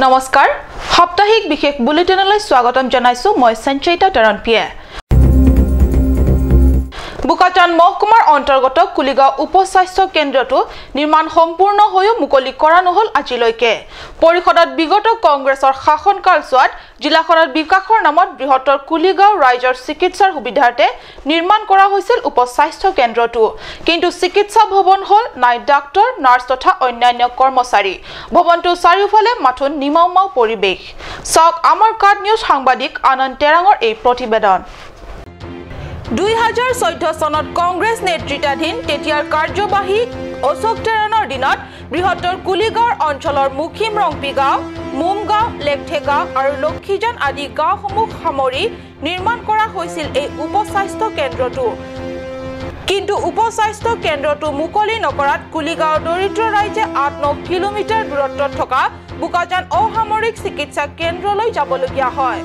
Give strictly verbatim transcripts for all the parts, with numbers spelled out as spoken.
নমস্কাৰ, সাপ্তাহিক বিশেষ বুলেটিনলৈ স্বাগতম জনাইছো মই সঞ্চয়িতা তৰণপিয়ে। বোকাজান মহকুমাৰ অন্তৰ্গত কুলিগাঁও উপ স্বাস্থ্য কেন্দ্ৰটো নিৰ্মাণ সম্পূৰ্ণ হৈও মুকলি কৰা নহ'ল আজিলৈকে। পৰিষদত বিগত কংগ্ৰেছৰ শাসনকালছোৱাত জিলাখনত বিকাশৰ নামত বৃহত্তৰ কুলিগাঁও ৰাইজৰ চিকিৎসাৰ সুবিধাৰ্থে নিৰ্মাণ কৰা হৈছিল উপ স্বাস্থ্য কেন্দ্ৰটো। কিন্তু চিকিৎসা ভৱন হ'ল নাই ডাক্তৰ, নাৰ্ছ তথা অন্যান্য কৰ্মচাৰী। ভৱনটোৰ চাৰিওফালে মাথোন নিমাওমাও পৰিৱেশ। চাওক আমাৰ কাট নিউজ সাংবাদিক আনন্দ তেৰাঙৰ এই প্ৰতিবেদন। দুই হাজাৰ চৈধ্য চনত কংগ্ৰেছ নেতৃত্বাধীন তেতিয়াৰ কাৰ্যবাহী অশোক তেৰণৰ দিনত বৃহত্তৰ কুলিগাঁৱৰ অঞ্চলৰ মুখিম ৰংপি গাঁও, মোমগাঁও, লেকথে গাঁও আৰু লক্ষীজান আদি গাঁওসমূহ সামৰি নিৰ্মাণ কৰা হৈছিল এই উপ স্বাস্থ্য কেন্দ্ৰটো। কিন্তু উপ স্বাস্থ্য কেন্দ্ৰটো মুকলি নকৰাত কুলিগাঁৱৰ দৰিদ্ৰ ৰাইজে আঠ ন কিলোমিটাৰ দূৰত্বত থকা বোকাজান অসামৰিক চিকিৎসা কেন্দ্ৰলৈ যাবলগীয়া হয়।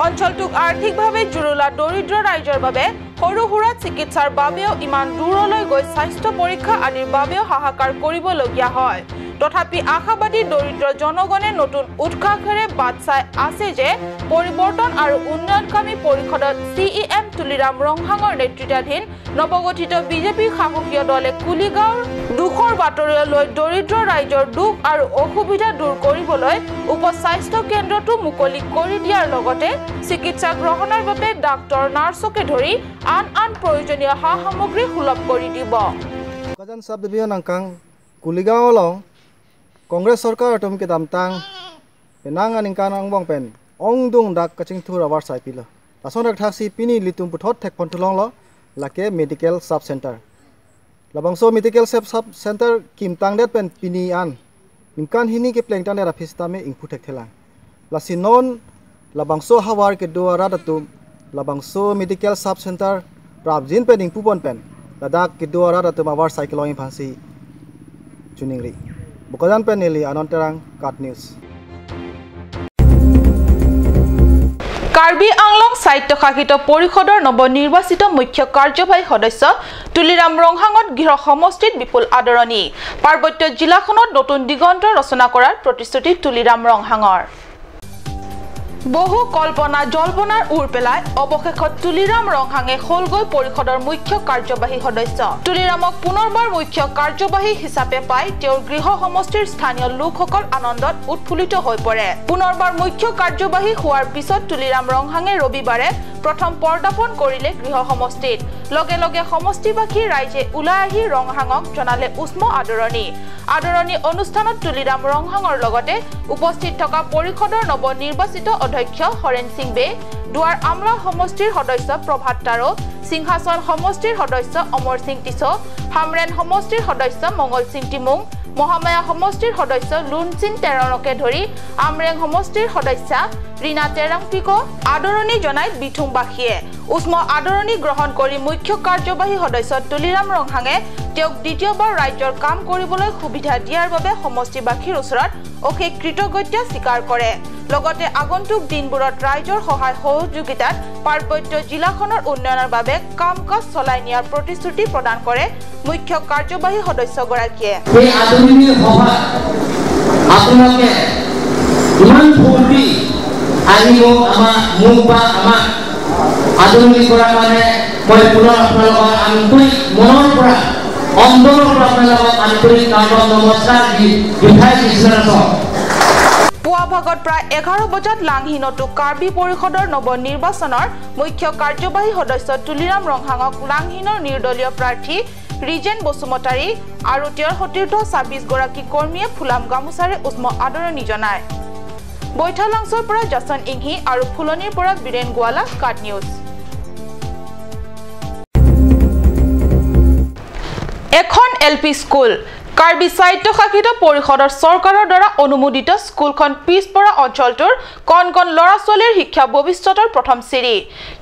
অঞ্চলটোক আৰ্থিকভাৱে জুৰুলা দৰিদ্ৰ ৰাইজৰ বাবে সৰু সুৰা চিকিৎসাৰ বাবেও ইমান দূৰলৈ গৈ স্বাস্থ্য পৰীক্ষা আদিৰ বাবেও হাহাকাৰ কৰিবলগীয়া হয়। তথাপি আশাবাদী দৰিদ্ৰ জনগণে নতুন উৎসাহেৰে বাট চাই আছে যে পৰিৱৰ্তন আৰু উন্নয়নকামী পৰিষদত চি ই এম তুলিৰাম ৰংহাঙৰ নেতৃত্বাধীন নৱগঠিত বিজেপি শাসকীয় দলে কুলিগাঁৱৰ দুখৰ বাতৰিলৈ দৰিদ্ৰ ৰাইজৰ দুখ আৰু অসুবিধা দূৰ কৰিবলৈ উপ স্বাস্থ্য কেন্দ্ৰটো মুকলি কৰি দিয়াৰ লগতে চিকিৎসা গ্ৰহণৰ বাবে ডাক্তৰ, নাৰ্ছকে ধৰি আন আন প্ৰয়োজনীয় সা সামগ্ৰী সুলভ কৰি দিব। Bokajan subdivision angkang Kuligaon along Congress sorkar atum kedamtang penang aningkan angbong pen ongdung dak kachingthur avarsai pilo. Lason dak thaksi pini ilitum puthot thekpon thulonglo, lake medical sub center. Labangso medical sub, sub center kimtangdet pen pini an ningkan hini keplengtangdet aphi sitame ingpu thekthelang. Lasi non labangso havar kedo arat atum labangso medical sub center prapjin pen ingpupon pen ladak kedo arat atum avarsai kelong aphansi choningri. Bokajan pen neli Anand Terang, KAT News. Karbi আংলং স্বায়ত্তশাসিত পৰিষদৰ নৱনিৰ্বাচিত মুখ্য কাৰ্যবাহী সদস্য তুলিৰাম ৰংহাঙত গৃহ সমষ্টিত বিপুল আদৰণি। পাৰ্বত্য জিলাখনত নতুন দিগন্ত ৰচনা কৰাৰ প্ৰতিশ্ৰুতি তুলিৰাম ৰংহাঙৰ। বহু কল্পনা জল্পনাৰ ওৰ পেলাই অৱশেষত তুলিৰাম ৰংহাঙে হ'লগৈ পৰিষদৰ মুখ্য কাৰ্যবাহী সদস্য। তুলিৰামক পুনৰবাৰ মুখ্য কাৰ্যবাহী হিচাপে পাই তেওঁৰ গৃহ সমষ্টিৰ স্থানীয় লোকসকল আনন্দত উৎফুল্লিত হৈ পৰে। পুনৰবাৰ মুখ্য কাৰ্যবাহী হোৱাৰ পিছত তুলিৰাম ৰংহাঙে ৰবিবাৰে প্ৰথম পদাৰ্পণ কৰিলে গৃহ সমষ্টিত। লগে লগে সমষ্টিবাসী ৰাইজে ওলাই আহি ৰংহাঙক জনালে উষ্ম আদৰণি। আদৰণি অনুষ্ঠানত তুলিৰাম ৰংহাঙৰ লগতে উপস্থিত থকা পৰিষদৰ নৱনিৰ্বাচিত অধ্যক্ষ হৰেণ সিং বে, দুৱাৰ আমলা সমষ্টিৰ সদস্য প্ৰভাত তাৰো, সিংহাচন সমষ্টিৰ সদস্য অমৰ সিং টিছো, হামৰেণ সমষ্টিৰ সদস্য মংগল সিং টিমুং, মহামায়া সমষ্টিৰ সদস্য লুন সিং তেৰণকে ধৰি আমৰেং সমষ্টিৰ সদস্যা ৰীণা তেৰাংপিকো আদৰণি জনাই বিথুংবাসীয়ে। উষ্ম আদৰণি গ্ৰহণ কৰি মুখ্য কাৰ্যবাহী সদস্য তুলিৰাম ৰংহাঙে তেওঁক দ্বিতীয়বাৰ ৰাজ্যৰ কাম কৰিবলৈ সুবিধা দিয়াৰ বাবে সমষ্টিবাসীৰ ওচৰত অশেষ কৃতজ্ঞতা স্বীকাৰ কৰে। লগতে আগন্তুক দিনবোৰত ৰাইজৰ সহায় সহযোগিতাত পাৰ্বত্য জিলাখনৰ উন্নয়নৰ বাবে কাম কাজ চলাই নিয়াৰ প্ৰতিশ্ৰুতি প্ৰদান কৰে মুখ্য কাৰ্যবাহী সদস্যগৰাকীয়ে। এই আদৰণি সভাত আপোনালোকে ইমান ফূৰ্তি আহিব, আমাৰ মোক বা আমাক আদৰণি কৰা কাৰণে মই পুনৰ আপোনালোকক আন্তৰিক মনৰ পৰা, অন্তৰৰ পৰা আপোনালোকক আন্তৰিক প্ৰণাম নমস্কাৰ দি বিদায় দিছো। পুৱা ভাগত প্ৰায় এঘাৰ বজাত লাংহিনতো কাৰ্বি পৰিষদৰ নৱ নিৰ্বাচনৰ মুখ্য কাৰ্যবাহী সদস্য তুলিৰাম ৰংহাঙক লাংহিনৰ নিৰ্দলীয় প্ৰাৰ্থী ৰিজেন বসুমতাৰী আৰু তেওঁৰ সতীৰ্থ ছাব্বিছ গৰাকী কৰ্মীয়ে ফুলাম গামোচাৰে উষ্ম আদৰণি জনায়। বৈঠালাংচৰ পৰা জাচন ইংহি আৰু ফুলনিৰ পৰা বীৰেণ গোৱালা, কাট নিউজ। এখন এল পি স্কুল। কাৰ্বি স্বায়ত্তশাসিত পৰিষদৰ চৰকাৰৰ দ্বাৰা অনুমোদিত স্কুলখন পিছপৰা অঞ্চলটোৰ কণ কণ ল'ৰা ছোৱালীৰ শিক্ষা ভৱিষ্যতৰ প্ৰথম চিৰি।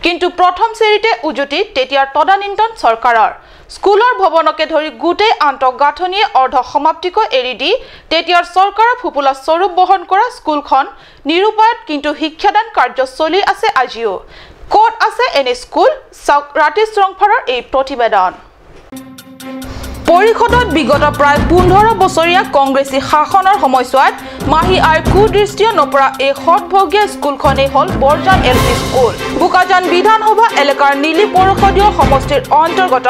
কিন্তু প্ৰথম চিৰিতে উজুটি তেতিয়াৰ তদানীন্তন চৰকাৰৰ। স্কুলৰ ভৱনকে ধৰি গোটেই আন্তঃগাঁথনিয়ে অৰ্ধ সমাপ্তিকৈ এৰি দি তেতিয়াৰ চৰকাৰৰ ফোঁপোলা স্বৰূপ বহন কৰা স্কুলখন নিৰুপায়ত, কিন্তু শিক্ষাদান কাৰ্য চলি আছে আজিও। ক'ত আছে এনে স্কুল? চাওক ৰাতিশ ৰংফাৰৰ এই প্ৰতিবেদন। পৰিষদত বিগত প্ৰায় পোন্ধৰ বছৰীয়া কংগ্ৰেছী শাসনৰ সময়ছোৱাত মাহী আইৰ কুদৃষ্টিয়ে নপৰা এই সতভগীয়া স্কুলখনেই হ'ল Borjan L P school. Bokajan বিধানসভা এলেকাৰ নিলি পৰিষদীয় সমষ্টিৰ অন্তৰ্গত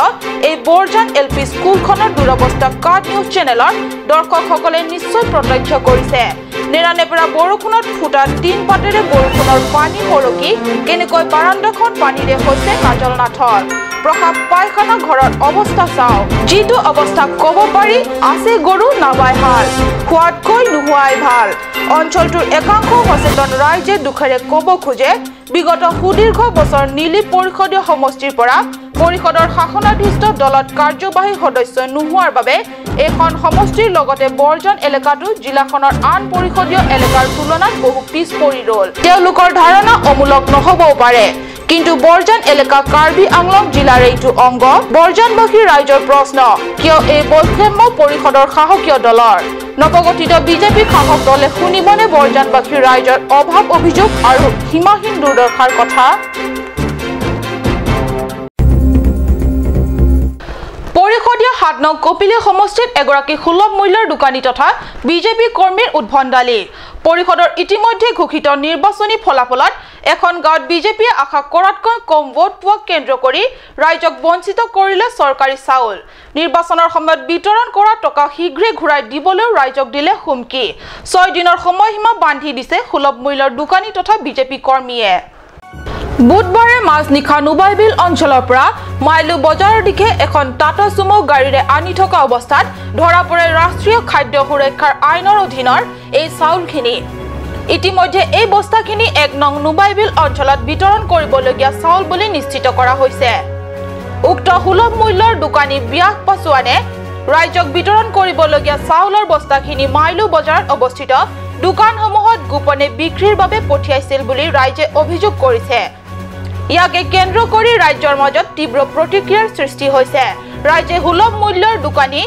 এই বৰজান এল পি স্কুলখনৰ দুৰৱস্থা কাট নিউজ চেনেলৰ দৰ্শকসকলে নিশ্চয় প্ৰত্যক্ষ কৰিছে। নেৰানেপেৰা বৰষুণত ফুটা টিন পাতেৰে বৰষুণৰ পানী সৰকি কেনেকৈ বাৰাণ্ডাখন পানীৰে হৈছে কাজল নাথৰ। প্ৰসাৱ পায়খানা ঘৰৰ অৱস্থা চাওক, যিটো অৱস্থা ক'ব পাৰি, আছে গৰু নাবাই হাল, খোৱাতকৈ নোহোৱাই ভাল। অঞ্চলটোৰ একাংশ সচেতন ৰাইজে দুখেৰে ক'ব খোজে, বিগত সুদীৰ্ঘ বছৰ নিলি পৰিষদীয় সমষ্টিৰ পৰা পৰিষদৰ শাসনাধিষ্ঠ দলত কাৰ্যবাহী সদস্য নোহোৱাৰ বাবে এইখন সমষ্টিৰ লগতে বৰজান এলেকাটো জিলাখনৰ আন পৰিষদীয় এলেকাৰ তুলনাত বহু পিছ পৰি ৰ'ল। তেওঁলোকৰ ধাৰণা অমূলক নহ'বও পাৰে, কিন্তু বৰজান এলেকা কাৰ্বি আংলং জিলাৰ এইটো অংগ। বৰজানবাসী ৰাইজৰ প্ৰশ্ন, কিয় এই বৈষম্য পৰিষদৰ শাসকীয় দলৰ? নৱগঠিত বিজেপি শাসক দলে শুনিবনে বৰজানবাসী ৰাইজৰ অভাৱ অভিযোগ আৰু সীমাহীন দুৰ্দশাৰ কথা? পৰিষদীয় সাত নং কপিলী সমষ্টিত এগৰাকী সুলভ মূল্যৰ দোকানী তথা বিজেপি কৰ্মীৰ উদ্ভণ্ডালি। পৰিষদৰ ইতিমধ্যে ঘোষিত নিৰ্বাচনী ফলাফলত এখন গাঁৱত বিজেপিয়ে আশা কৰাতকৈ কম ভোট পোৱাক কেন্দ্ৰ কৰি ৰাইজক বঞ্চিত কৰিলে চৰকাৰী চাউল। নিৰ্বাচনৰ সময়ত বিতৰণ কৰা টকা শীঘ্ৰে ঘূৰাই দিবলৈও ৰাইজক দিলে হুমকি। ছয় দিনৰ সময়সীমা বান্ধি দিছে সুলভ মূল্যৰ দোকানী তথা বিজেপি কৰ্মীয়ে। বুধবাৰে মাজনিশা নুবাইবিল অঞ্চলৰ পৰা মাইলু বজাৰৰ দিশে এখন টাটা চুমু গাড়ীৰে আনি থকা অৱস্থাত ধৰা পৰে ৰাষ্ট্ৰীয় খাদ্য সুৰক্ষাৰ আইনৰ অধীনৰ এই চাউলখিনি। ইতিমধ্যে এই বস্তাখিনি এক নং নুবাইবিল অঞ্চলত বিতৰণ কৰিবলগীয়া চাউল বুলি নিশ্চিত কৰা হৈছে। উক্ত সুলভ মূল্যৰ দোকানী ব্যাস পাছোৱানে ৰাইজক বিতৰণ কৰিবলগীয়া চাউলৰ বস্তাখিনি মাইলু বজাৰত অৱস্থিত দোকানসমূহত গোপনে বিক্ৰীৰ বাবে পঠিয়াইছিল বুলি ৰাইজে অভিযোগ কৰিছে। ইয়াকে কেন্দ্ৰ কৰি ৰাজ্যৰ মাজত তীব্ৰ প্ৰতিক্ৰিয়াৰ সৃষ্টি হৈছে। ৰাইজে সুলভ মূল্যৰ দোকানী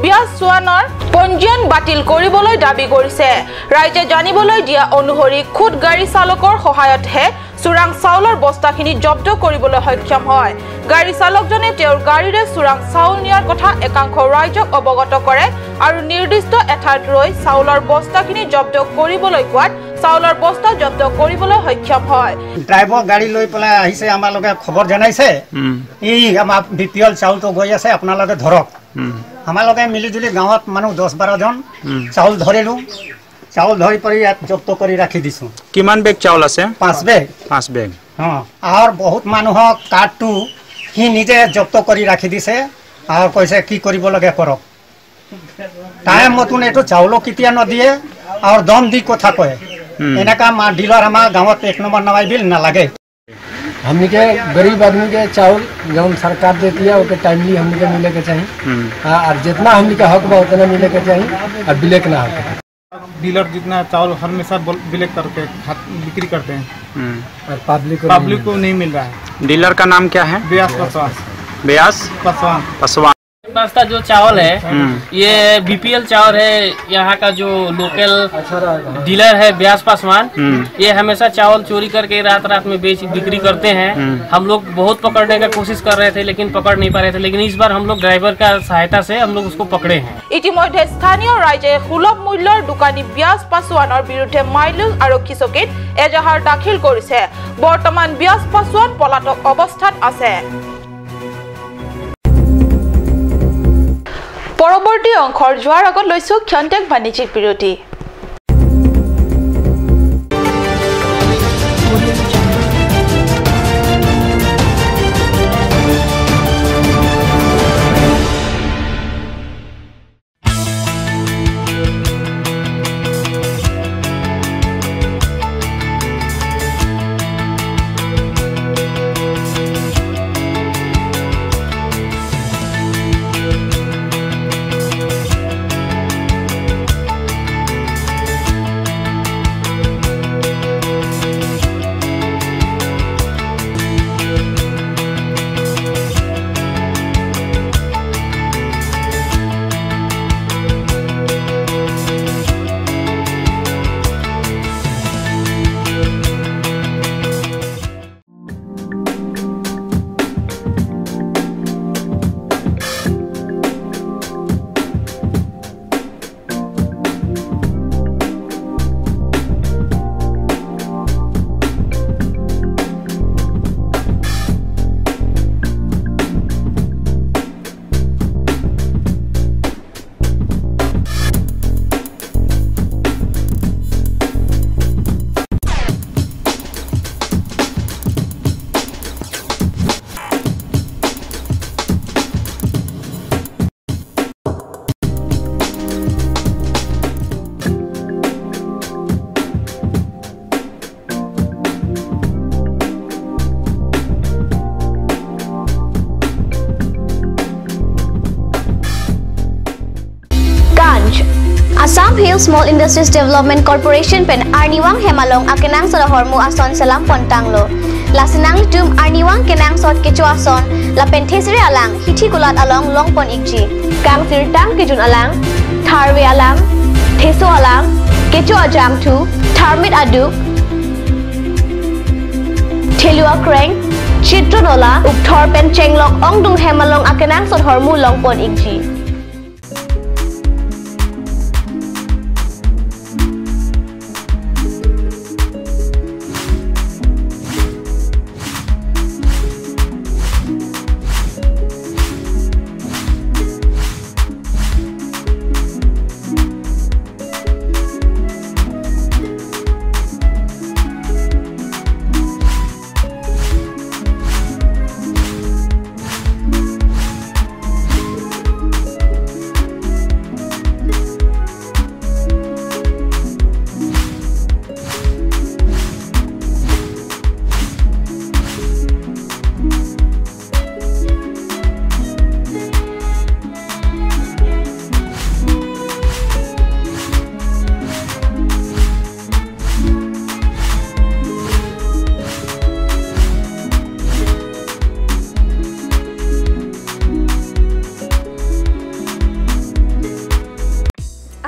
ব্যাস চৌহানৰ পঞ্জীয়ন বাতিল কৰিবলৈ দাবী কৰিছে। ৰাইজে জানিবলৈ দিয়া অনুসৰি খুদ গাড়ী চালকৰ সহায়তহে চোৰাং চাউলৰ বস্তাখিনি জব্দ কৰিবলৈ সক্ষম হয়। গাড়ী চালকজনে তেওঁৰ গাড়ীৰে চোৰাং চাউল নিয়াৰ কথা একাংশ ৰাইজক অৱগত কৰে আৰু নিৰ্দিষ্ট এঠাইত ৰৈ চাউলৰ বস্তাখিনি জব্দ কৰিবলৈ কোৱাত চাউলৰ বস্তা জব্দ কৰিবলৈ সক্ষম হয়। ড্ৰাইভাৰ গাড়ী লৈ পেলাই আহিছে, আমালোকে খবৰ জনাইছে, উম। "এই আমাৰ বি পি এল চাউলটো গৈ আছে, আপোনালোকে ধৰক।" উম। আমালোকে মিলিজুলি গাঁৱত মানুহ দহ বাৰজন উম। চাউল ধৰিলোঁ। চাউল ধৰি পেলাই ইয়াত জব্দ কৰি ৰাখি দিছোঁ। কিমান বেগ চাউল আছে? পাঁচ বেগ। পাঁচ বেগ। অ, আৰু বহুত মানুহৰ কাৰ্ডটো সি নিজে জব্দ কৰি ৰাখি দিছে আৰু কৈছে কি কৰিব লাগে কৰক। টাইম মতন এইটো চাউলো কেতিয়া নদিয়ে আৰু দম দি কথা কয়। উম। এনেকা মা-, ডিলাৰ আমাৰ গাঁৱত এক নম্বৰ নুবাইবিল নালাগে। हमनी के गरीब आदमी के चावल जौन सरकार देती है, ओके टाइमली हमनी के मिले के चाहिए। हम्म। हाँ, और जितना हमनी के हक बा, उतना मिले के चाहिए, और बिलेक ना होके। डीलर जितना चावल हमेशा बोल-, बिलेक करके खात-, बिक्री करते हैं। हम्म। और पब्लिक को नहीं पब्लिक मिल को रहा। नहीं मिल रहा है। डीलर का नाम क्या है? ब्यास पासवान। ब्यास? पासवान। पासवान। पास्ता जो चावल है, हम्म। ये बी पी एल चावल है। यहाँ का जो लोकल डीलर है ब्यास पासवान, हम्म। ये हमेशा चावल चोरी करके रात रात में बेच बिक्री करते हैं। हम्म। हम लोग बहुत पकड़ने का कोशिश कर रहे थे, लेकिन पकड़ नहीं पा रहे थे, लेकिन इस बार हम लोग ड्राइवर का सहायता से हम लोग उसको पकड़े हैं। ইতিমধ্যে স্থানীয় ৰাইজে সুলভ মূল্যৰ দোকানী ব্যাস পাছোৱানৰ বিৰুদ্ধে মাইলু আৰক্ষী চকীত এজাহাৰ দাখিল কৰিছে। বৰ্তমান ব্যাস পাছোৱান পলাতক অৱস্থাত আছে। পৰৱৰ্তী অংশৰ যোৱাৰ আগত লৈছো ক্ষন্তেক বাণিজ্যিক বিৰতি। Hill Small Industries Development Corporation pen arnivang hem along akenangsot ahormu ason selam pontanglo. Lasi nanglitum arnivang kenangsot kecho ason lapen thesere alang hithi kulat along longpon ikji. Kangsirtang kejun alang, tharve alang, theso alang, kecho ajangthu, tharmit aduk, thelu akreng, chitron ola, ukthor pen chenglok ongdung hem along akenangsot ahormu longpon ikji.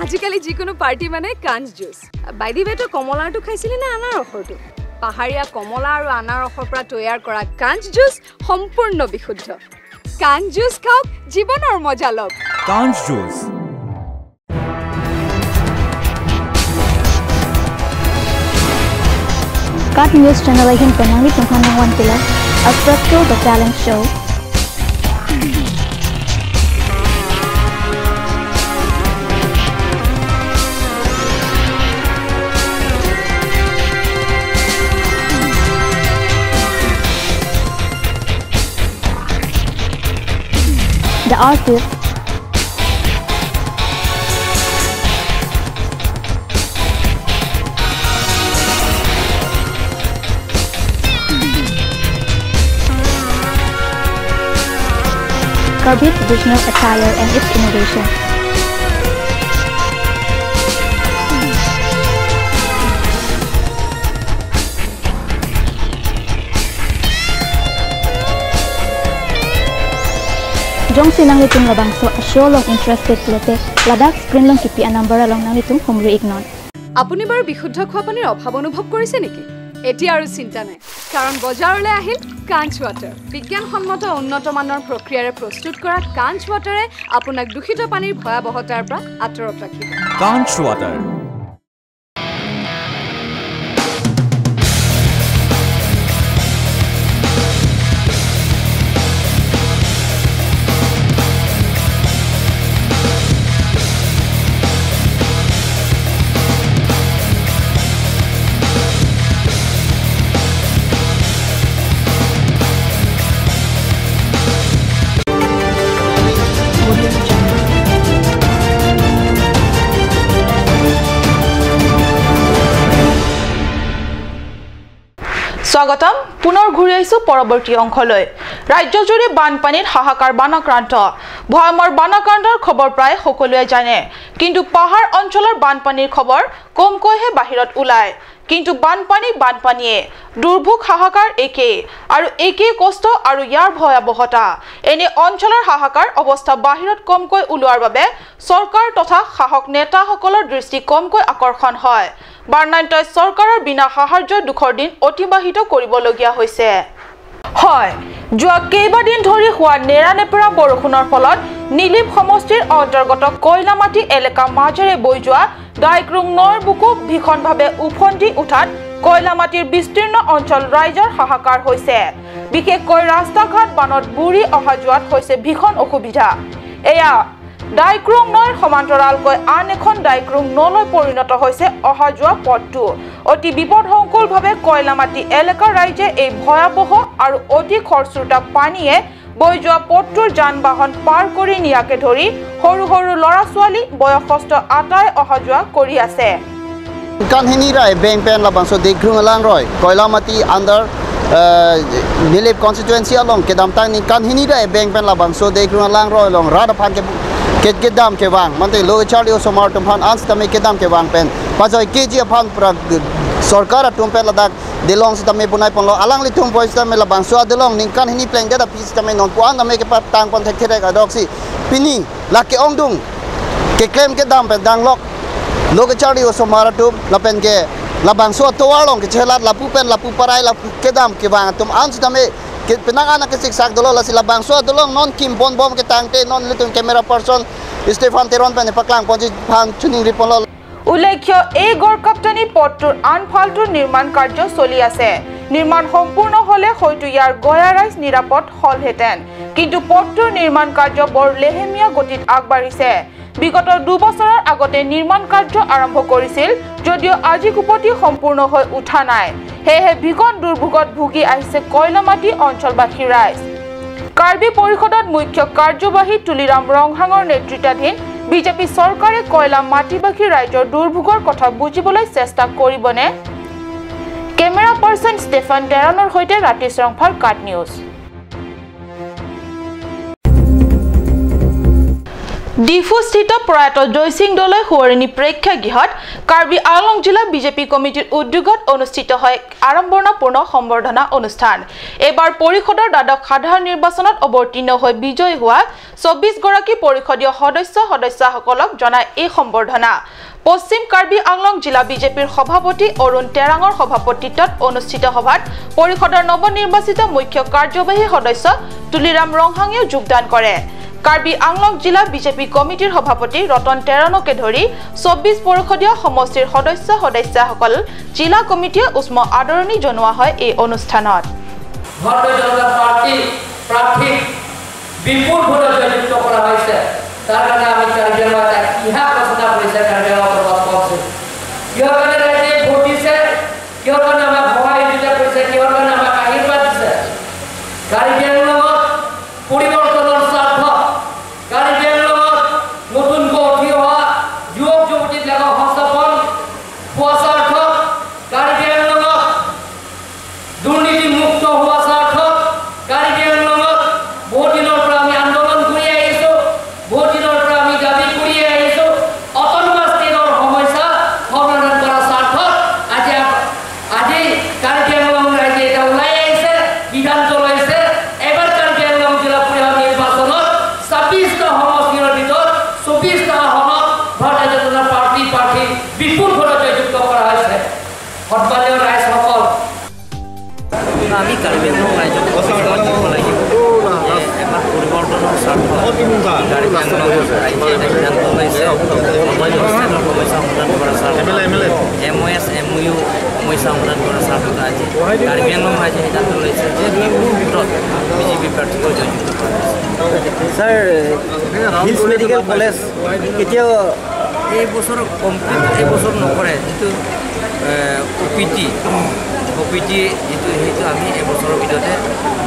আজিকালি যিকোনো পাৰ্টি মানে কাঞ্চ juice. By the way, তই কমলাৰটো খাইছিলি নে আনাৰসৰটো? পাহাৰীয়া কমলা আৰু আনাৰসৰ পৰা তৈয়াৰ কৰা কাঞ্চ জুচ সম্পূৰ্ণ বিশুদ্ধ। কাঞ্চ জুচ খাওক, জীৱনৰ মজা লওক। Kanch Juice. Cut News Channel ahin pen nanglitum aphan nangvan pila Afrato The Talent Show. The Artist. Karbi traditional attire and its innovation. Jongsi nanglitum labangso a-show along interested pulote, ladak screen along kipi a-number along nanglitum humri iknon. আপুনি বাৰু বিশুদ্ধ খোৱা পানীৰ অভাৱ অনুভৱ কৰিছে নেকি? এতিয়া আৰু চিন্তা নাই, কাৰণ বজাৰলৈ আহিল কাঞ্চ ৱাটাৰ। বিজ্ঞানসন্মত উন্নত মানৰ প্ৰক্ৰিয়াৰে প্ৰস্তুত কৰা কাঞ্চ ৱাটাৰে আপোনাক দূষিত পানীৰ ভয়াৱহতাৰ পৰা আঁতৰত ৰাখিব। Kanch Water. স্বাগতম। পুনৰ ঘূৰি আহিছো পৰৱৰ্তী অংশলৈ। ৰাজ্যজুৰি বানপানীত হাহাকাৰ বানাক্ৰান্ত। ভয়ংকৰ বানাক্ৰান্তৰ খবৰ প্ৰায় সকলোৱে জানে, কিন্তু পাহাৰ অঞ্চলৰ বানপানীৰ খবৰ কমকৈহে বাহিৰত ওলায়। কিন্তু বানপানী বানপানীয়ে, দুৰ্ভোগ হাহাকাৰ একেই আৰু একেই কষ্ট আৰু ইয়াৰ ভয়াৱহতা। এনে অঞ্চলৰ হাহাকাৰ অৱস্থা বাহিৰত কমকৈ ওলোৱাৰ বাবে চৰকাৰ তথা শাসক নেতাসকলৰ দৃষ্টি কমকৈ আকৰ্ষণ হয়। বানাক্ৰান্তই চৰকাৰৰ বিনা সাহায্যত দুখৰ দিন অতিবাহিত কৰিবলগীয়া হৈছে। হয়, যোৱা কেইবাদিন ধৰি হোৱা নেৰানেপেৰা বৰষুণৰ ফলত নিলিপ সমষ্টিৰ অন্তৰ্গত কয়লামাটি এলেকা মাজেৰে বৈ যোৱা ডাইক্ৰুং নৈৰ বুকু ভীষণভাৱে ওফন্দি উঠাত কয়লামাটিৰ বিস্তীৰ্ণ অঞ্চল ৰাইজৰ হাহাকাৰ হৈছে। বিশেষকৈ ৰাস্তা ঘাট বানত বুৰি অহা যোৱাত হৈছে ভীষণ অসুবিধা। এয়া ডাইক্ৰুং নৈৰ সমান্তৰালকৈ আন এখন ডাইক্ৰুং নৈলৈ পৰিণত হৈছে অহা যোৱা পথটো। অতি বিপদসংকুলভাৱে কয়লামাটি এলেকাৰ ৰাইজে এই ভয়াৱহ আৰু অতি খৰস্ৰোতা পানীয়ে বৈ যোৱা পথটোৰ যান বাহন পাৰ কৰি নিয়াকে ধৰি সৰু সৰু ল'ৰা ছোৱালী, বয়সস্থ আটাই অহা যোৱা কৰি আছে। Kanhini ra ebeng pen labangso Deikrung alangroi, Koilamati under, eh, Nilip constituency along kedamtang ningkan hini ra ebeng pen labangso Deikrung alangroi along rat aphan ke Ke kedam kevang, mate lo kacharli osomar atum aphan an sitame kedam kevang pen pajoi keji aphan pra sorkar atum pen ladak delong sitame punai ponlo, alanglitum apot sitame labangso adelong ningkan hini plengdet aphi sitame nonpu an tame kepatang pon thekthe adoksi pini lake ongdung keklem kedam pen danglok lo kacharli osomar atum lapen ke labangso atovar along kechelat lapu pen lapu parai lapu kedam kevang atum an sitame ke penang an kesiksak dolo, lasi labangso adelong non kim ponbom ketangte non ilitum camera person Stephen Teron pen paklang ponji aphan choningri ponlo. উল্লেখ্য, এই গড়কাপ্তানি পথটোৰ আন ফালটোৰ নিৰ্মাণ কাৰ্য চলি আছে। নিৰ্মাণ সম্পূৰ্ণ হ'লে হয়তো ইয়াৰ গয়া ৰাইজ নিৰাপদ হ'লহেঁতেন। কিন্তু পথটোৰ নিৰ্মাণ কাৰ্য বৰ লেহেমীয়া গতিত আগবাঢ়িছে। বিগত দুবছৰৰ আগতে নিৰ্মাণ কাৰ্য আৰম্ভ কৰিছিল যদিও আজি কোপতি সম্পূৰ্ণ হৈ উঠা নাই। সেয়েহে ভীষণ দুৰ্ভোগত ভুগি আহিছে কয়লামাটি অঞ্চলবাসী ৰাইজ। কাৰ্বি পৰিষদত মুখ্য কাৰ্যবাহী তুলিৰাম ৰংহাঙৰ নেতৃত্বাধীন বিজেপি চৰকাৰে কয়লা মাটিবাসী ৰাইজৰ দুৰ্ভোগৰ কথা বুজিবলৈ চেষ্টা কৰিবনে? কেমেৰা পাৰ্চন ষ্টেফান টেৰণৰ সৈতে ৰাতি শ্ৰংফাৰ কাট নিউজ। ডিফুস্থিত প্ৰয়াত জয়সিং দলৈ সোঁৱৰণী প্ৰেক্ষাগৃহত কাৰ্বি আংলং জিলা বিজেপি কমিটিৰ উদ্যোগত অনুষ্ঠিত হয় আড়ম্বৰপূৰ্ণ সম্বৰ্ধনা অনুষ্ঠান। এইবাৰ পৰিষদৰ দ্বাদশ সাধাৰণ নিৰ্বাচনত অৱতীৰ্ণ হৈ বিজয়ী হোৱা চৌব্বিশ গৰাকী পৰিষদীয় সদস্য সদস্যাসকলক জনায় এই সম্বৰ্ধনা। পশ্চিম কাৰ্বি আংলং জিলা বিজেপিৰ সভাপতি অৰুণ টেৰাঙৰ সভাপতিত্বত অনুষ্ঠিত সভাত পৰিষদৰ নৱনিৰ্বাচিত মুখ্য কাৰ্যবাহী সদস্য তুলিৰাম ৰংহাঙেও যোগদান কৰে। কাৰ্বি আংলং জিলা বিজেপি কমিটিৰ সভাপতি ৰতন টেৰণকে ধৰি চৌব্বিশ পৰিষদীয় সমষ্টিৰ সদস্য সদস্যাসকল জিলা কমিটিয়ে উষ্ম আদৰণি জনোৱা হয় এই অনুষ্ঠানত। ভাৰতীয় জনতা পাৰ্টি প্ৰাৰ্থীক বিপুল ভোটে জয়যুক্ত কৰা হৈছে। তাৰ কাৰণে আমি কাৰ্বি আংলং এটা ইতিহাস ৰচনা কৰিছে কাৰ্বি আংলং অট'নমাছ কাউন্সিল। কিহৰ কাৰণে ৰাইজে ভোট দিছে, কিহৰ কাৰণে আমাক সহায় সহযোগিতা কৰিছে, কিহৰ কাৰণে আমাক আশীৰ্বাদ দিছে। কাৰ্বি আংলঙত পৰিৱৰ্তনৰ স্বাৰ্থত, কাৰ্বি আংলঙত নতুনকৈ উঠি অহা যুৱক যুৱতীবিলাকৰ সপোন পোৱা স্বাৰ্থত, কাৰ্বি আংলঙত দুৰ্নীতিমুক্ত হোৱা স্বাৰ্থত কাৰ্বি আংলঙত বহুত দিনৰ পৰা আমি আন্দোলন কৰি আহিছো। বহুত দিনৰ পৰা আমি দাবী কৰি আহিছো। অট'নমাছ ষ্টেটৰ সমস্যা সমাধান কৰাৰ স্বাৰ্থত আজি আপ-, আজি কাৰ্বি আংলং ৰাইজে এটা ওলাই আহিছে, সিদ্ধান্ত লৈছে। এবাৰ কাৰ্বি আংলং জিলা পৰিষদ নিৰ্বাচনত ছাব্বিশটা সমষ্টিৰ ভিতৰত চৌব্বিশটা আসনত ভাৰতীয় জনতা পাৰ্টি প্ৰাৰ্থী বিপুল ভোটে জয়যুক্ত কৰা হৈছে। সন্মানীয় ৰাইজসকল, আমি কাৰ্বি আংলং ৰাইজক প্ৰতিশ্ৰুতি দিব লাগিব যে এবাৰ পৰিৱৰ্তনৰ স্বাৰ্থত কাৰ্বি আংলং ৰাইজে এটা সিদ্ধান্ত লৈছে, অট'নমাছ ষ্টেটৰ সমস্যা সমাধান কৰাৰ স্বাৰ্থত, এম অ' এছ, এম অ' ইউ সমস্যা সমাধান কৰাৰ স্বাৰ্থত আজি কাৰ্বি আংলং ৰাইজে সিদ্ধান্ত লৈছে যে বিপুল ভোটত বিজেপি প্ৰাৰ্থীক জয়যুক্ত কৰা হৈছে। ছাৰ, হিলছ মেডিকেল কলেজ কেতিয়াও এই বছৰ কমপ্লিট, এই বছৰ নকৰে, যিটো অ' পি টি, অ' পি টি যিটো, সেইটো আমি এবছৰৰ ভিতৰতে,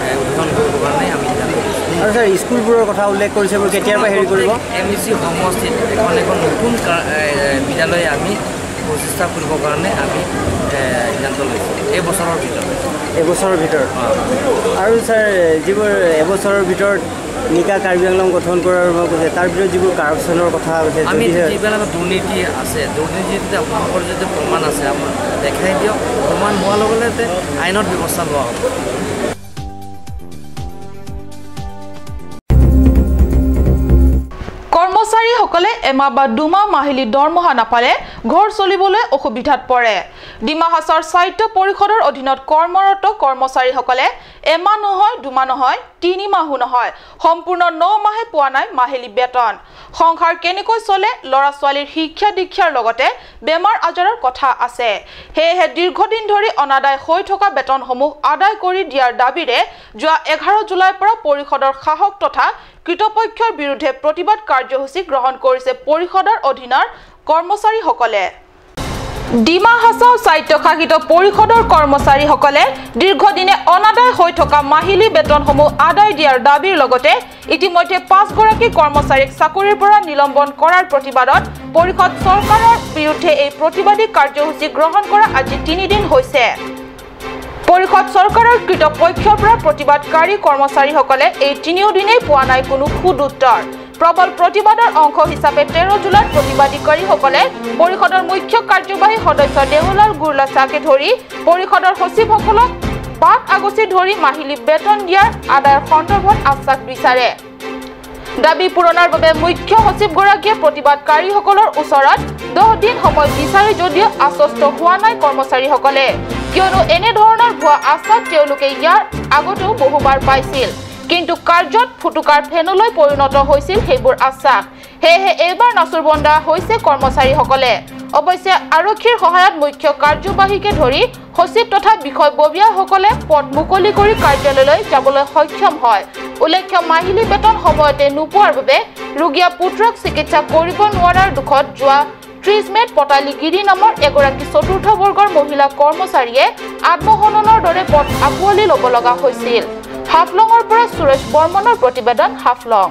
এ, উদ্বোধন কৰিবৰ কাৰণে আমি সিদ্ধান্ত লৈছোঁ। আৰু ছাৰ, স্কুলবোৰৰ কথা উল্লেখ কৰিছে, বোলে কেতিয়াৰ পৰা হেৰি কৰিব? এম ই চি সমষ্টিত এখন, এখন নতুন কা-, এ, এ, বিদ্যালয় আমি প্ৰতিষ্ঠা কৰিবৰ কাৰণে আমি, এ, সিদ্ধান্ত লৈছোঁ এই বছৰৰ ভিতৰত। এবছৰৰ ভিতৰত। অ'। আৰু ছাৰ, যিবোৰ এবছৰৰ ভিতৰত নিকা কাৰ্বি আংলং গঠন কৰাৰ কথা কৈছে, তাৰ ভিতৰত যিবোৰ কাৰাপশ্যনৰ কথা কৈছে, আমি যদিহে যিবিলাক দুৰ্নীতি আছে, দুৰ্নীতি যদি আপোনালোকৰ যদি প্ৰমাণ আছে, আমাক দেখাই দিয়ক। প্ৰমাণ হোৱাৰ লগে লগে আইনত ব্যৱস্থা লোৱা হ'ব। কৰ্মচাৰীসকলে এমাহ বা দুমাহ মাহিলী দৰমহা নাপালে ঘৰ চলিবলৈ অসুবিধাত পৰে। ডিমা হাছাওৰ স্বায়ত্ত পৰিষদৰ অধীনত কৰ্মৰত কৰ্মচাৰীসকলে এমাহ নহয়, দুমাহ নহয়, তিনিমাহো নহয়, সম্পূৰ্ণ ন মাহে পোৱা নাই মাহিলী বেতন। সংসাৰ কেনেকৈ চলে? ল'ৰা ছোৱালীৰ শিক্ষা দীক্ষাৰ লগতে বেমাৰ আজাৰৰ কথা আছে। সেয়েহে দীৰ্ঘদিন ধৰি অনাদায় হৈ থকা বেতনসমূহ আদায় কৰি দিয়াৰ দাবীৰে যোৱা এঘাৰ জুলাইৰ পৰা পৰিষদৰ শাসক তথা কৰ্তৃপক্ষৰ বিৰুদ্ধে প্ৰতিবাদ কাৰ্যসূচী গ্ৰহণ কৰিছে পৰিষদৰ অধীনৰ কৰ্মচাৰীসকলে। ডিমা হাছাও স্বায়ত্তশাসিত পৰিষদৰ কৰ্মচাৰীসকলে দীৰ্ঘদিনে অনাদায় হৈ থকা মাহিলী বেতনসমূহ আদায় দিয়াৰ দাবীৰ লগতে ইতিমধ্যে পাঁচগৰাকী কৰ্মচাৰীক চাকৰিৰ পৰা নিলম্বন কৰাৰ প্ৰতিবাদত পৰিষদ চৰকাৰৰ বিৰুদ্ধে এই প্ৰতিবাদী কাৰ্যসূচী গ্ৰহণ কৰা আজি তিনিদিন হৈছে। পৰিষদ চৰকাৰৰ কৰ্তৃপক্ষৰ পৰা প্ৰতিবাদকাৰী কৰ্মচাৰীসকলে এই তিনিওদিনেই পোৱা নাই কোনো সুদুত্তৰ। প্ৰবল প্ৰতিবাদৰ অংশ হিচাপে তেৰ জুলাইত প্ৰতিবাদকাৰীসকলে পৰিষদৰ মুখ্য কাৰ্যবাহী সদস্য দেৱলাল গুৰলাচাকে ধৰি পৰিষদৰ সচিবসকলক বাট আগচি ধৰি মাহিলী বেতন দিয়াৰ আদায়ৰ সন্দৰ্ভত আশ্বাস বিচাৰে। দাবী পূৰণৰ বাবে মুখ্য সচিবগৰাকীয়ে প্ৰতিবাদকাৰীসকলৰ ওচৰত দহ দিন সময় বিচাৰে যদিও আশ্বস্ত হোৱা নাই কৰ্মচাৰীসকলে, কিয়নো এনেধৰণৰ ভুৱা আশ্বাস তেওঁলোকে ইয়াৰ আগতেও বহুবাৰ পাইছিল। কিন্তু কাৰ্যত ফুটুকাৰ ফেনলৈ পৰিণত হৈছিল সেইবোৰ আশ্বাস। সেয়েহে এইবাৰ নাচুৰবন্দা হৈছে কৰ্মচাৰীসকলে। অৱশ্যে আৰক্ষীৰ সহায়ত মুখ্য কাৰ্যবাহীকে ধৰি সচিব তথা বিষয়ববীয়াসকলে পথ মুকলি কৰি কাৰ্যালয়লৈ যাবলৈ সক্ষম হয়। উল্লেখ্য, মাহিলী বেতন সময়তে নোপোৱাৰ বাবে ৰোগীয়া পুত্ৰক চিকিৎসা কৰিব নোৱাৰাৰ দুখত যোৱা ত্ৰিশ মে'ত পটালীগিৰি নামৰ এগৰাকী চতুৰ্থ বৰ্গৰ মহিলা কৰ্মচাৰীয়ে আত্মহননৰ দৰে পথ আঁকোৱালি ল'ব লগা হৈছিল। হাফলঙৰ পৰা সুৰেশ বৰ্মনৰ প্ৰতিবেদন, হাফলং।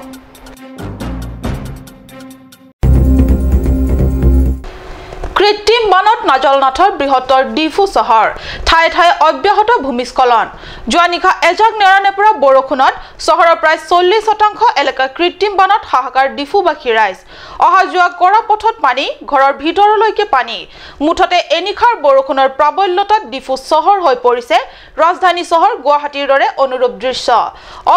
কৃত্ৰিম বানত নাজল নাথল বৃহত্তৰ ডিফু চহৰ, ঠায়ে ঠায়ে অব্যাহত ভূমিস্খলন। যোৱা নিশা এজাক নেৰানেপেৰা বৰষুণত চহৰৰ প্ৰায় চল্লিশ শতাংশ এলেকা কৃত্ৰিম বানত হাহাকাৰ ডিফুবাসী ৰাইজ। অহা যোৱা কৰা পথত পানী, ঘৰৰ ভিতৰলৈকে পানী। মুঠতে এনিশাৰ বৰষুণৰ প্ৰাবল্যতাত ডিফু চহৰ হৈ পৰিছে ৰাজধানী চহৰ গুৱাহাটীৰ দৰে অনুৰূপ দৃশ্য।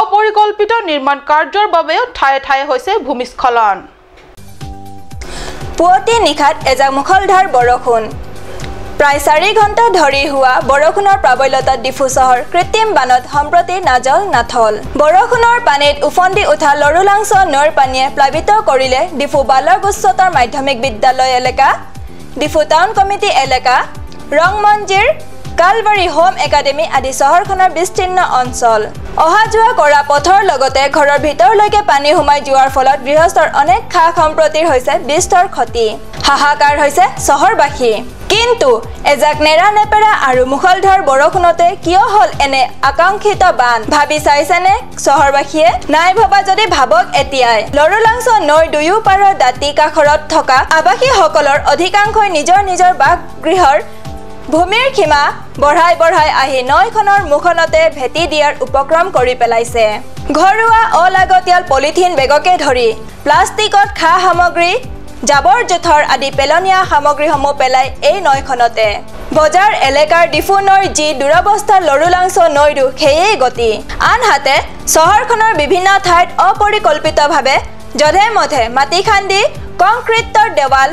অপৰিকল্পিত নিৰ্মাণ কাৰ্যৰ বাবেও ঠায়ে ঠায়ে হৈছে ভূমিস্খলন। পুৱতি নিশাত এজাক মুষলধাৰ বৰষুণ। প্ৰায় চাৰি ঘণ্টা ধৰি হোৱা বৰষুণৰ প্ৰাবল্যতাত ডিফু চহৰ কৃত্ৰিম বানত সম্প্ৰতি নাজল নাথল। বৰষুণৰ পানীত উফন্দি উঠা লৰুলাংচ নৈৰ পানীয়ে প্লাবিত কৰিলে ডিফু বালক উচ্চতৰ মাধ্যমিক বিদ্যালয় এলেকা, ডিফু টাউন কমিটি এলেকা, ৰংমঞ্জিৰ, কালবাৰী হোম একাডেমী আদি চহৰখনৰ বিস্তীৰ্ণ অঞ্চল। অহা যোৱা কৰা পথৰ লগতে ঘৰৰ ভিতৰলৈকে পানী সোমাই যোৱাৰ ফলত গৃহস্থৰ অনেক সা সম্পত্তিৰ হৈছে বিস্তৰ ক্ষতি। হাহাকাৰ হৈছে চহৰবাসী। কিন্তু এজাক নেৰানেপেৰা আৰু মুষলধাৰ বৰষুণতে কিয় হ'ল এনে আকাংক্ষিত বান, ভাবি চাইছেনে চহৰবাসীয়ে? নাই ভবা যদি ভাবক এতিয়াই। লৰুলাংচ নৈ দুয়ো পাৰৰ দাঁতি কাষৰত থকা আৱাসীসকলৰ অধিকাংশই নিজৰ নিজৰ বাসগৃহৰ ভূমিৰ সীমা বঢ়াই বঢ়াই আহি নৈখনৰ মুখনতে ভেটি দিয়াৰ উপক্ৰম কৰি পেলাইছে। ঘৰুৱা অলাগতিয়াল পলিথিন বেগকে ধৰি প্লাষ্টিকত খা সামগ্ৰী, জাবৰ জোথৰ আদি পেলনীয়া সামগ্ৰীসমূহ পেলাই এই নৈখনতে। বজাৰ এলেকাৰ ডিফু নৈৰ যি দুৰৱস্থা, লৰুলাংচ নৈৰো সেয়েই গতি। আনহাতে চহৰখনৰ বিভিন্ন ঠাইত অপৰিকল্পিতভাৱে যধে মধে মাটি খান্দি কংক্ৰিটৰ দেৱাল,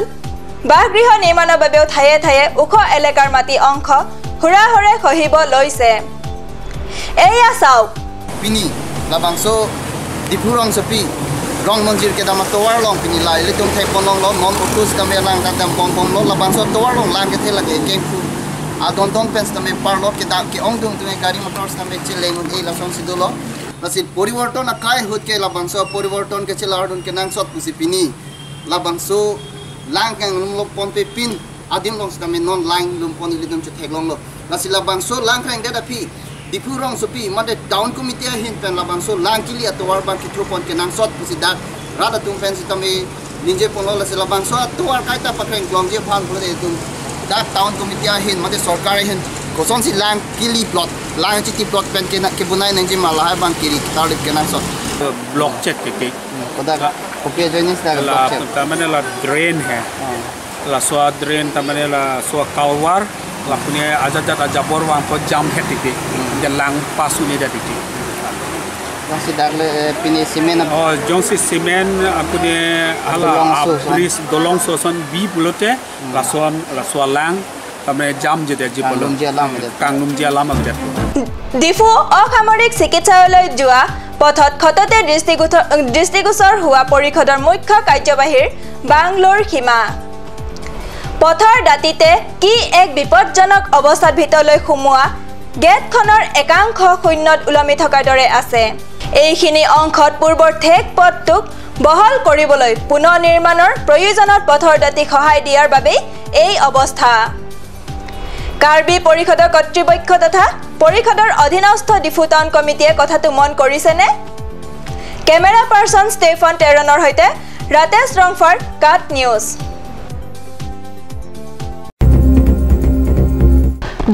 বাসগৃহ নিৰ্মাণৰ বাবেও ঠায়ে ঠায়ে ওখ এলেকাৰ মাটি অংশ হুৰা হুৰে খহিব লৈছে। এয়া চাওক। Pini labangso Diphu rongsopi Rongmonjir kedam atovar along pini la ilitum thekponlonglo, non auto sitame lang ta dambom bomlo, labangso atovar along lang kethe lake kengku adon don pen sitame parlo, keda ke-ongdung tung gari motor sitame cheleng un-e lasonsi dolo. Lasi poriborton akai ahut ke labangso poriborton ke chelardun kenangsot pusi pini labangso lang kanglumlo ponpe pin adim along sitame non lang lumpon ilitum chetheklonglo. Lasi labangso lang krengdet aphi Diphu rongsopi mate town committee ahin pen labangso lang kili atovar abang kethupon kenangsot pusi dak rat atum pen sitame ningjeponlo. Lasi labangso atovar kaita pakreng klongji aphan pulote itum dak town committee ahin mate sorkar ahin kosonsi lang kili plot, lang chiti plot pen kena kebunai nangji ma lahai abang kiri tarlip kenangsot. Block chet ke ke. Kodak kopi ajoine sita la, block chet. Tamane la drain hai. Oh. Laso a-drain tamane laso a-culvert, lapu ne ajat ajat ajabor vangpo jam het titi. Hmm. Dia lang pass un-edet titi. Jongsi dakle, eh, pini cement ap- Oh, jongsi cement apuni hala dolong aso ason. Bridge dolong aso ason bi pulote, hmm, lason, laso alang tamane jamjedetji pulo. Kanglumji alam adet. Kanglumji alam adet. Diphu অসামৰিক চিকিৎসালয়লৈ যোৱা পথত খটতে দৃষ্টিগোচৰ, দৃষ্টিগোচৰ হোৱা পৰিষদৰ মুখ্য কাৰ্যবাহীৰ বাংলোৰ সীমা। পথৰ দাঁতিতে কি এক বিপদজনক অৱস্থাত ভিতৰলৈ সোমোৱা গেটখনৰ একাংশ শূন্যত ওলমি থকাৰ দৰে আছে। এইখিনি অংশত পূৰ্বৰ ঠেক পথটোক বহল কৰিবলৈ পুনৰ নিৰ্মাণৰ প্ৰয়োজনত পথৰ দাঁতিক সহায় দিয়াৰ বাবেই এই অৱস্থা। কাৰ্বি পৰিষদৰ কৰ্তৃপক্ষ তথা পৰিষদৰ অধীনস্থ ডিফু টাউন কমিটিয়ে কথাটো মন কৰিছেনে? কেমেৰা পাৰ্চন ষ্টেফান টেৰণৰ সৈতে ৰাতেশ ৰংফাৰ, কাট নিউজ।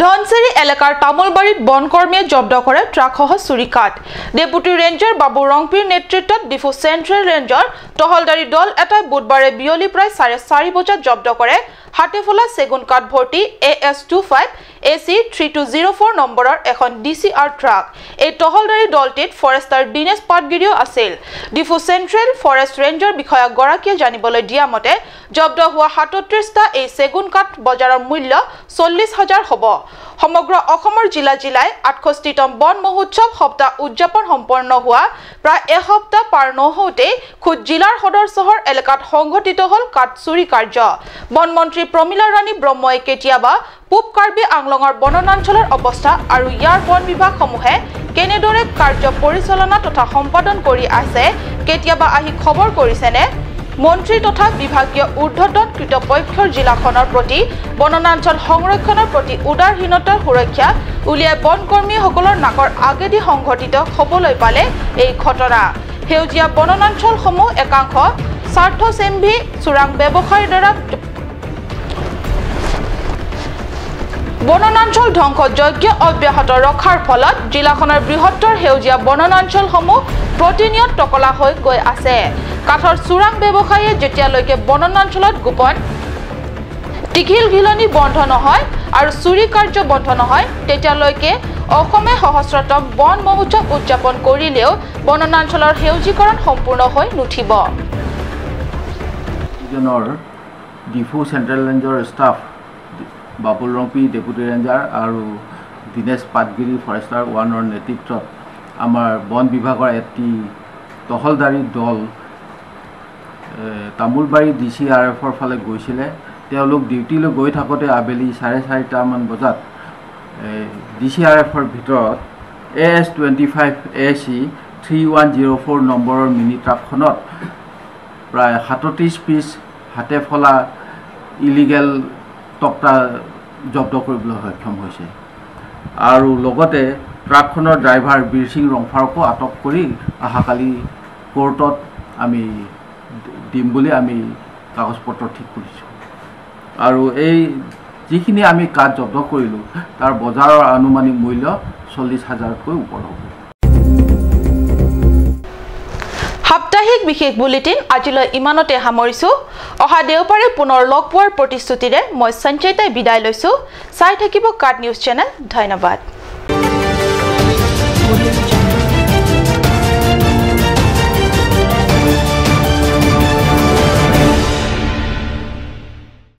ধনশিৰি এলেকাৰ তামোলবাৰীত বন কৰ্মীয়ে জব্দ কৰে ট্ৰাকসহ চুৰি কাঠ। ডেপুটি ৰেঞ্জাৰ বাবু ৰংপিৰ নেতৃত্বত ডিফু চেণ্ট্ৰেল ৰেঞ্জৰ টহলদাৰী দল এটাই বুধবাৰে বিয়লি প্ৰায় চাৰে চাৰি বজাত জব্দ কৰে হাতেফলা চেগুন কাঠ ভৰ্তি A S two five A C three two zero' four নম্বৰৰ এখন ডি চি আৰ ট্ৰাক। এই টহলদাৰী দলটিত ফৰেষ্টাৰ দীনেশ পাটগিৰিও আছিল। ডিফু চেণ্ট্ৰেল ফৰেষ্ট ৰেঞ্জৰ বিষয়াগৰাকীয়ে জানিবলৈ দিয়া মতে, জব্দ হোৱা সাতত্ৰিশটা এই চেগুন কাঠ বজাৰৰ মূল্য চল্লিশ হাজাৰ হ'ব। সমগ্ৰ অসমৰ জিলা জিলাই আঠষষ্ঠিতম বন মহোৎসৱ সপ্তাহ উদযাপন সম্পন্ন হোৱা প্ৰায় এসপ্তাহ পাৰ নহওঁতেই খোদ জিলাৰ সদৰ চহৰ এলেকাত সংঘটিত হ'ল কাঠ চুৰি কাৰ্য। বন মন্ত্ৰী প্ৰমীলা ৰাণী ব্ৰহ্মই কেতিয়াবা পূব কাৰ্বি আংলঙৰ বনাঞ্চলৰ অৱস্থা আৰু ইয়াৰ বন বিভাগসমূহে কেনেদৰে কাৰ্য পৰিচালনা তথা সম্পাদন কৰি আছে, কেতিয়াবা আহি খবৰ কৰিছেনে? মন্ত্ৰী তথা বিভাগীয় ঊৰ্ধ্বতন কৰ্তৃপক্ষৰ জিলাখনৰ প্ৰতি বনাঞ্চল সংৰক্ষণৰ প্ৰতি উদাসীনতাৰ সুৰক্ষা উলিয়াই বন কৰ্মীসকলৰ নাকৰ আগেদি সংঘটিত হ'বলৈ পালে এই ঘটনা। সেউজীয়া বনাঞ্চলসমূহ একাংশ স্বাৰ্থচেম্বী চোৰাং ব্যৱসায়ীৰ দ্বাৰা বনাঞ্চল ধ্বংস যজ্ঞ অব্যাহত ৰখাৰ ফলত জিলাখনৰ বৃহত্তৰ সেউজীয়া বনাঞ্চলসমূহ প্ৰতিনিয়ত টকলা হৈ গৈ আছে। কাঠৰ চোৰাং ব্যৱসায়ীয়ে যেতিয়ালৈকে বনাঞ্চলত গোপন টিঘিল ঘিলনি বন্ধ নহয় আৰু চুৰি কাৰ্য বন্ধ নহয়, তেতিয়ালৈকে অসমে সহস্ৰতম বন মহোৎসৱ উদযাপন কৰিলেও বনাঞ্চলৰ সেউজীকৰণ সম্পূৰ্ণ হৈ নুঠিব। ডিফু চেণ্ট্ৰেল ৰেঞ্জৰ ষ্টাফ বাবুল ৰংপি ডেপুটি ৰেঞ্জাৰ আৰু দীনেশ পাটগিৰি ফৰেষ্টাৰ ওৱানৰ নেতৃত্বত আমাৰ বন বিভাগৰ এটি টহলদাৰী দল এ, তামোলবাৰী ডি চি আৰ এফৰ ফালে গৈছিলে। তেওঁলোক ডিউটিলৈ গৈ থাকোঁতে আবেলি চাৰে চাৰিটামান বজাত ডি চি আৰ এফৰ ভিতৰত A S twenty five A C three one zero' four নম্বৰৰ মিনি ট্ৰাকখনত প্ৰায় সাতত্ৰিশ পিচ হাতেফলা ইলিগেল তক্তা জব্দ কৰিবলৈ সক্ষম হৈছে আৰু লগতে ট্ৰাকখনৰ ড্ৰাইভাৰ বীৰ সিং ৰংফাৰকো আটক কৰি অহাকালি কোৰ্টত আমি দিম বুলি আমি কাগজ পত্ৰ ঠিক কৰিছোঁ। আৰু এই যিখিনি আমি কাঠ জব্দ কৰিলোঁ, তাৰ বজাৰৰ আনুমানিক মূল্য চল্লিছ হাজাৰতকৈ ওপৰ হ'ব। সাপ্তাহিক বিশেষ বুলেটিন আজিলৈ ইমানতে সামৰিছো। অহা দেওবাৰে পুনৰ লগ পোৱাৰ প্ৰতিশ্ৰুতিৰে মই সঞ্চয়তাই বিদায় লৈছো। চাই থাকিব কাট নিউজ চেনেল। ধন্যবাদ।